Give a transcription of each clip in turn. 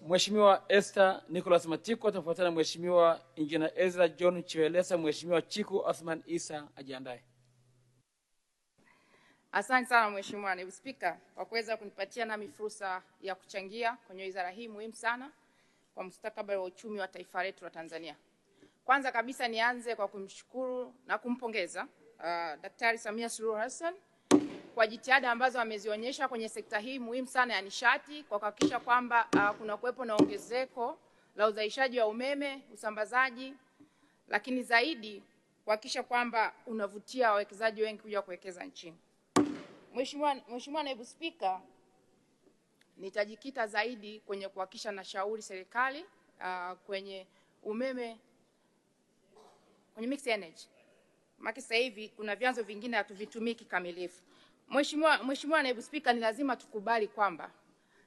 Mheshimiwa Esther Nicholas Matiko atafuatana na Mheshimiwa Injinia Ezra John Chiwelesa. Mheshimiwa Chiku Athman Isa ajiandae. Asante sana Mheshimiwa Naibu Spika kwa kuweza kunipatia nami fursa ya kuchangia kwenye wizara hii muhimu sana kwa mustakabali wa uchumi wa taifa letu la Tanzania. Kwanza kabisa nianze kwa kumshukuru na kumpongeza Daktari Samia Suluhu Hassan kwa jitihada ambazo amezionyesha kwenye sekta hii muhimu sana ya nishati kwa kuhakikisha kwamba kuna kuwepo na ongezeko la uzalishaji wa umeme, usambazaji, lakini zaidi kuhakikisha kwamba unavutia wawekezaji wengi kuja kuwekeza nchini. Mheshimiwa Naibu Spika, nitajikita zaidi kwenye kuhakikisha na shauri serikali kwenye umeme, kwenye mixed energy. Maana sasa hivi kuna vyanzo vingine hatuvitumii kikamilifu. Mheshimiwa Naibu Spika, ni lazima tukubali kwamba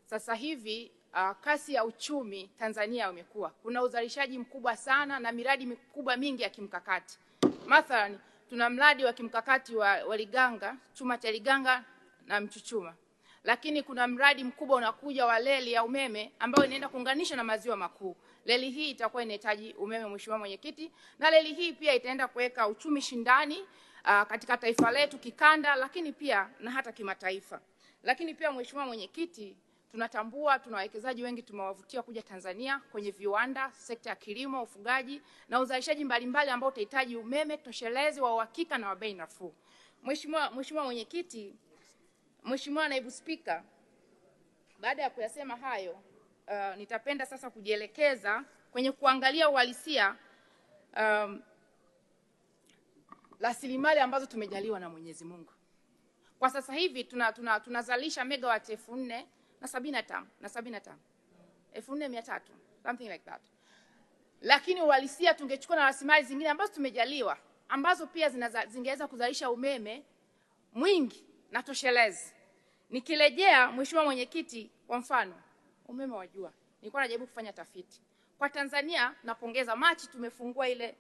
sasa hivi kasi ya uchumi Tanzania imekuwa. Kuna uzalishaji mkubwa sana na miradi mikubwa mingi ya kimkakati. Mathalan, tuna mradi wa kimkakati wa Liganga, chuma cha Liganga na Mchuchuma. Lakini kuna mradi mkubwa unakuja wa reli ya umeme ambayo inaenda kuunganisha na maziwa makuu. Reli hii itakuwa inahitaji umeme, Mheshimiwa Mwenyekiti, na reli hii pia itaenda kuweka uchumi shindani katika taifa letu kikanda, lakini pia na hata kimataifa. Lakini pia Mheshimiwa Mwenyekiti, tunatambua tuna wawekezaji wengi tumewavutia kuja Tanzania kwenye viwanda, sekta ya kilimo, ufugaji na uzalishaji mbalimbali ambao utahitaji umeme toshelezi wa uhakika na wa bei nafuu. Mheshimiwa Mwenyekiti, Mheshimiwa Naibu Spika, baada ya kuyasema hayo, nitapenda sasa kujielekeza kwenye kuangalia uhalisia rasilimali ambazo tumejaliwa na Mwenyezi Mungu. Kwa sasa hivi tunazalisha megawatt 4075 na 75, 4300, something like that. Lakini uhalisia tungechukua na rasilimali zingine ambazo tumejaliwa, ambazo pia zingeweza kuzalisha umeme mwingi na toshelezi. Nikirejea Mheshimiwa Mwenyekiti, kwa mfano umeme wa jua, nilikuwa najaribu kufanya tafiti. Kwa Tanzania napongeza, Machi tumefungua ile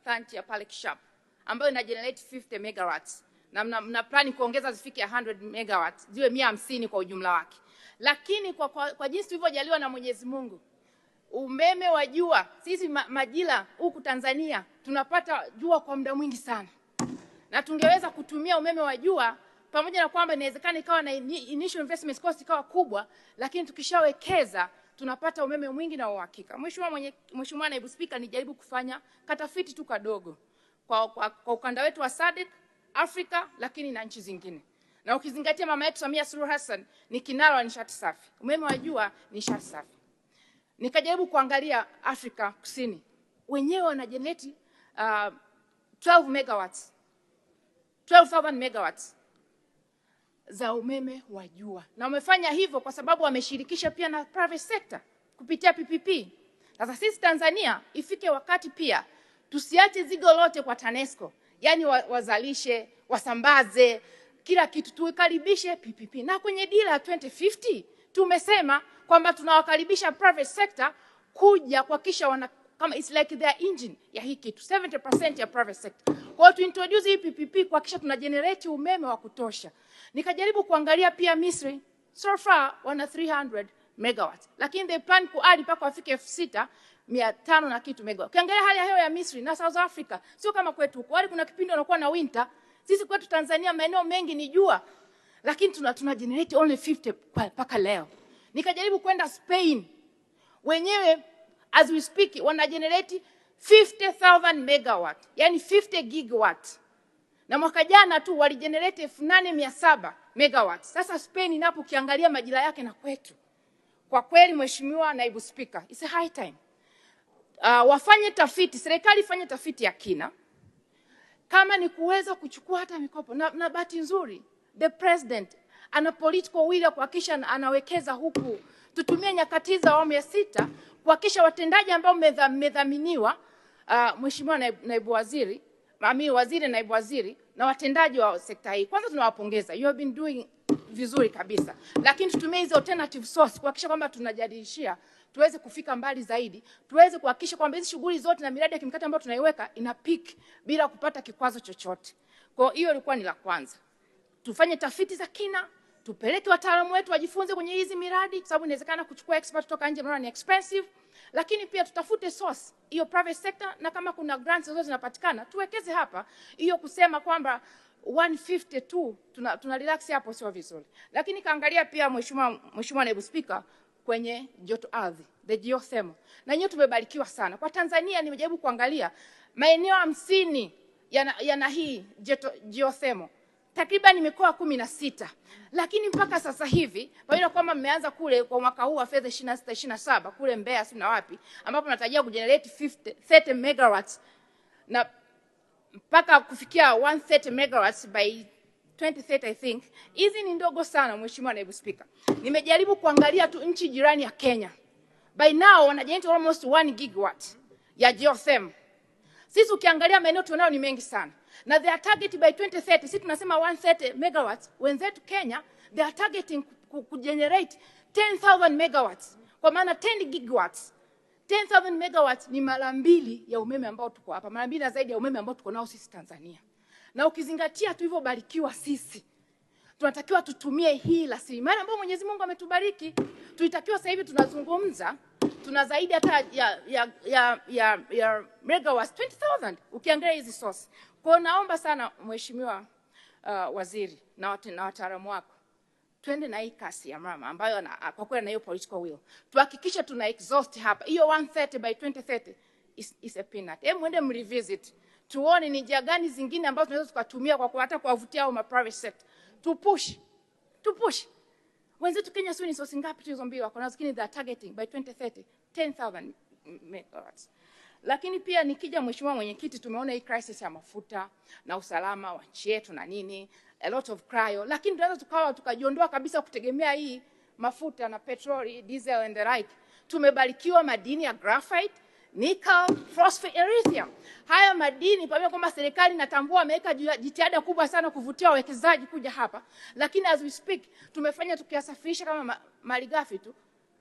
plant ya pale Kishapu ambayo ina generate 50 megawatts na mna plan kuongeza zifike 100 megawatts, ziwe 150 kwa ujumla wake. Lakini kwa jinsi tulivyojaliwa na Mwenyezi Mungu, umeme wa jua sisi majira huku Tanzania tunapata jua kwa muda mwingi sana, na tungeweza kutumia umeme wa jua, pamoja na kwamba inawezekana ikawa na initial investment cost ikawa kubwa, lakini tukishawekeza tunapata umeme mwingi na uhakika. Mheshimiwa Naibu Spika, nijaribu kufanya katafiti tu kadogo kwa ukanda wetu wa SADC, Afrika, lakini na nchi zingine. Na ukizingatia mama yetu Samia Suluhu Hassan ni kinara wa nishati safi. Umeme wa jua ni nishati safi. Nikajaribu kuangalia Afrika Kusini. Wenyewe wana generate 12 megawatts. 12,000 megawatts za umeme wa jua. Na wamefanya hivyo kwa sababu wameshirikisha pia na private sector kupitia PPP. Sasa sisi Tanzania ifike wakati pia tusiache zigo lote kwa TANESCO. Yaani wazalishe, wasambaze kila kitu, tuikaribishe PPP. Na kwenye dira ya 2050 tumesema kwamba tunawakaribisha private sector kuja kuhakikisha wana, kama it's like their engine ya hii kitu, 70% ya private sector. Kwa hiyo tuintroduce hii PPP kuhakikisha tuna generate umeme wa kutosha. Nikajaribu kuangalia pia Misri, so far wana 300 megawatts, lakini they plan ku add mpaka wafike 6500 na kitu megawatt. Ukiangalia hali ya hewa ya Misri na South Africa sio kama kwetu huko. Wale kuna kipindi wanakuwa na winter, sisi kwetu Tanzania maeneo mengi ni jua, lakini tuna generate only 50 mpaka leo. Nikajaribu kwenda Spain, wenyewe as we speak wana generate 50,000 megawatt, yani 50 gigawatt. Na mwaka jana tu waligenerate 8700 megawatt. Sasa Spain inapo ukiangalia majira yake na kwetu, kwa kweli Mheshimiwa Naibu Spika, it's a high time. Wafanye tafiti, serikali ifanye tafiti ya kina kama ni kuweza kuchukua hata mikopo. Na bahati nzuri the president ana political will ya kuhakikisha anawekeza huku. Tutumie nyakati za awamu ya 6 kuhakikisha watendaji ambao mmedhaminiwa, Mheshimiwa Naibu Waziri, mami Waziri, Naibu Waziri na watendaji wa sekta hii, kwanza tunawapongeza, you have been doing vizuri kabisa, lakini tutumie hizo alternative source kuhakikisha kwamba tunajadilishia tuweze kufika mbali zaidi, tuweze kuhakikisha kwamba hizi shughuli zote na miradi ya kimkakati ambayo tunaiweka ina peak bila kupata kikwazo chochote. Kwa hiyo ilikuwa ni la kwanza, tufanye tafiti za kina, Tupeleke wataalamu wetu wajifunze kwenye hizi miradi, kwa sababu inawezekana kuchukua expert kutoka nje mnaona ni expensive, lakini pia tutafute source hiyo private sector, na kama kuna grants zozote zinapatikana tuwekeze hapa. Hiyo kusema kwamba 150 tu tuna relax hapo sio vizuri. Lakini kaangalia pia, Mheshimiwa Naibu Spika, kwenye joto ardhi, the geothermal. Na nyewe tumebarikiwa sana. Kwa Tanzania nimejaribu kuangalia maeneo 50 yana hii geothermal. Takriban mikoa 16. Lakini mpaka sasa hivi, pamoja kwamba mmeanza kule kwa mwaka huu wa fedha 26 27 kule Mbeya si na wapi, ambapo natarajia kugenerate 30 megawatts na mpaka kufikia 130 megawatts by 2030 I think. Hizi ni ndogo sana, Mheshimiwa Naibu Spika. Nimejaribu kuangalia tu nchi jirani ya Kenya. By now wanagenerate almost 1 gigawatt ya geothermal. Sisi ukiangalia maeneo tunayo ni mengi sana. Na they are target by 2030, sisi tunasema 130 megawatts, wenzetu Kenya they are targeting ku generate 10,000 megawatts. Kwa maana 10 gigawatts. 10,000 megawatts ni mara mbili ya umeme ambao tuko hapa, mara mbili na zaidi ya umeme ambao tuko nao sisi Tanzania. Na ukizingatia tulivyobarikiwa sisi, tunatakiwa tutumie hii rasilimali ambayo Mwenyezi Mungu ametubariki. Tulitakiwa sasa hivi tunazungumza tuna zaidi hata ya megawatts 20,000 ukiangalia hizi source. Kwa naomba sana Mheshimiwa Waziri na wataalamu wako, twende na hii kasi ya mama ambayo kwa kweli na hiyo political will. Tuhakikishe tuna exhaust hapa. Hiyo 130 by 2030 is a peanut. Hebu muende mrevisit. Tuone ni njia gani zingine ambazo tunaweza tukatumia kwa hata kuwavutia au ma private sector. Tu push. Wenzetu Kenya sio ni source ngapi hizo mbili wako nazo, lakini they are targeting by 2030 10,000 megawatts. Lakini pia nikija Mheshimiwa Mwenyekiti, tumeona hii crisis ya mafuta na usalama wa nchi yetu na nini, a lot of cryo, lakini tunaweza tukajiondoa kabisa kutegemea hii mafuta na petroli, diesel and the like. Tumebarikiwa madini ya graphite, nickel, phosphate and lithium. Haya madini pamoja kwamba serikali inatambua ameweka jitihada kubwa sana kuvutia wawekezaji kuja hapa, lakini as we speak tumefanya tukiyasafirisha kama malighafi tu,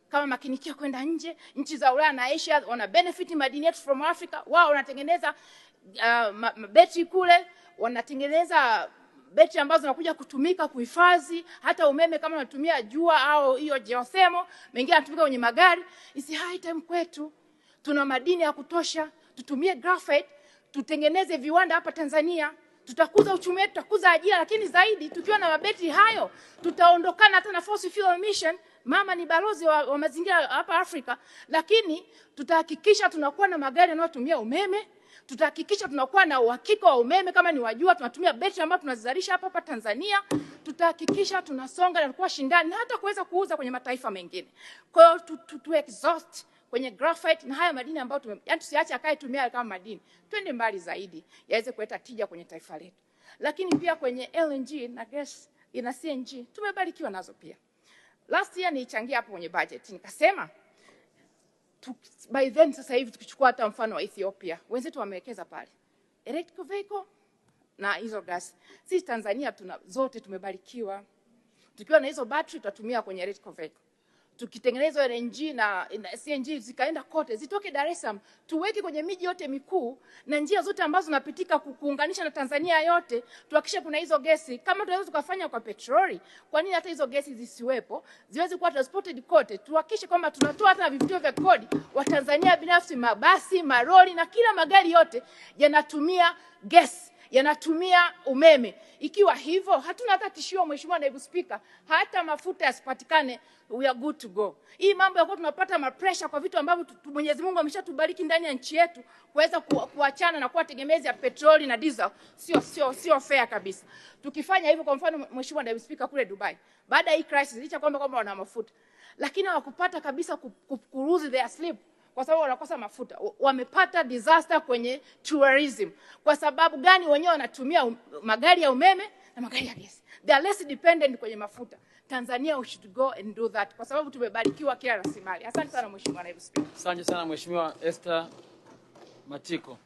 kama makinikia kwenda nje. Nchi za Ulaya na Asia wana benefit madini yetu from Africa. Wao wanatengeneza betri kule, wanatengeneza betri ambazo zinakuja kutumika kuhifadhi hata umeme kama wanatumia jua au hiyo geothermal, mengine yanatumika kwenye magari. It's high time kwetu. Tuna madini ya kutosha, tutumie graphite, tutengeneze viwanda hapa Tanzania, tutakuza uchumi wetu, tutakuza ajira, lakini zaidi tukiwa na mabetri hayo tutaondokana hata na fossil fuel emission. Mama ni balozi wa mazingira hapa Afrika, lakini tutahakikisha tunakuwa na magari yanayotumia umeme, tutahakikisha tunakuwa na uhakika wa umeme kama ni wajua tunatumia betri ambazo tunazizalisha hapa hapa Tanzania, tutahakikisha tunasonga na kuwa shindani na hata kuweza kuuza kwenye mataifa mengine. Kwa hiyo tu exhaust kwenye graphite na haya madini ambayo yaani tusiache akae tumia kama madini. Twende mbali zaidi yaweze kuleta tija kwenye taifa letu. Lakini pia kwenye LNG na gas ina CNG tumebarikiwa nazo pia. Last year nilichangia hapo kwenye budget nikasema by then sasa hivi tukichukua hata mfano wa Ethiopia, wenzetu wamewekeza pale electric vehicle na hizo gas. Sisi Tanzania tuna zote tumebarikiwa. Tukiwa na hizo battery tutatumia kwenye electric vehicle. Tukitengeneza LNG na CNG zikaenda kote, zitoke Dar es Salaam, tuweke kwenye miji yote mikuu na njia zote ambazo zinapitika kuunganisha na Tanzania yote, tuhakikishe kuna hizo gesi. Kama tunaweza tukafanya kwa petroli, kwa nini hata hizo gesi zisiwepo, ziweze kuwa transported kote? Tuhakikishe kwamba tunatoa hata vivutio vya kodi wa Tanzania binafsi, mabasi, maroli na kila magari yote yanatumia gesi, yanatumia umeme. Ikiwa hivyo hatuna hata tishio, Mheshimiwa Naibu Spika, hata mafuta yasipatikane, we are good to go. Hii mambo ya kwa tunapata ma pressure kwa vitu ambavyo Mwenyezi Mungu ameshatubariki ndani ya nchi yetu, kuweza kuachana na kuwa tegemezi ya petroli na diesel sio fair kabisa. Tukifanya hivyo, kwa mfano Mheshimiwa Naibu Spika, kule Dubai baada ya hii crisis, licha kwamba wana mafuta, lakini hawakupata kabisa ku lose their sleep kwa sababu wanakosa mafuta. Wamepata disaster kwenye tourism. Kwa sababu gani? Wenyewe wanatumia magari ya umeme na magari ya gesi. They are less dependent kwenye mafuta. Tanzania we should go and do that kwa sababu tumebarikiwa kila rasilimali. Asante sana Mheshimiwa Naibu Spika. Asante sana Mheshimiwa Esther Matiko.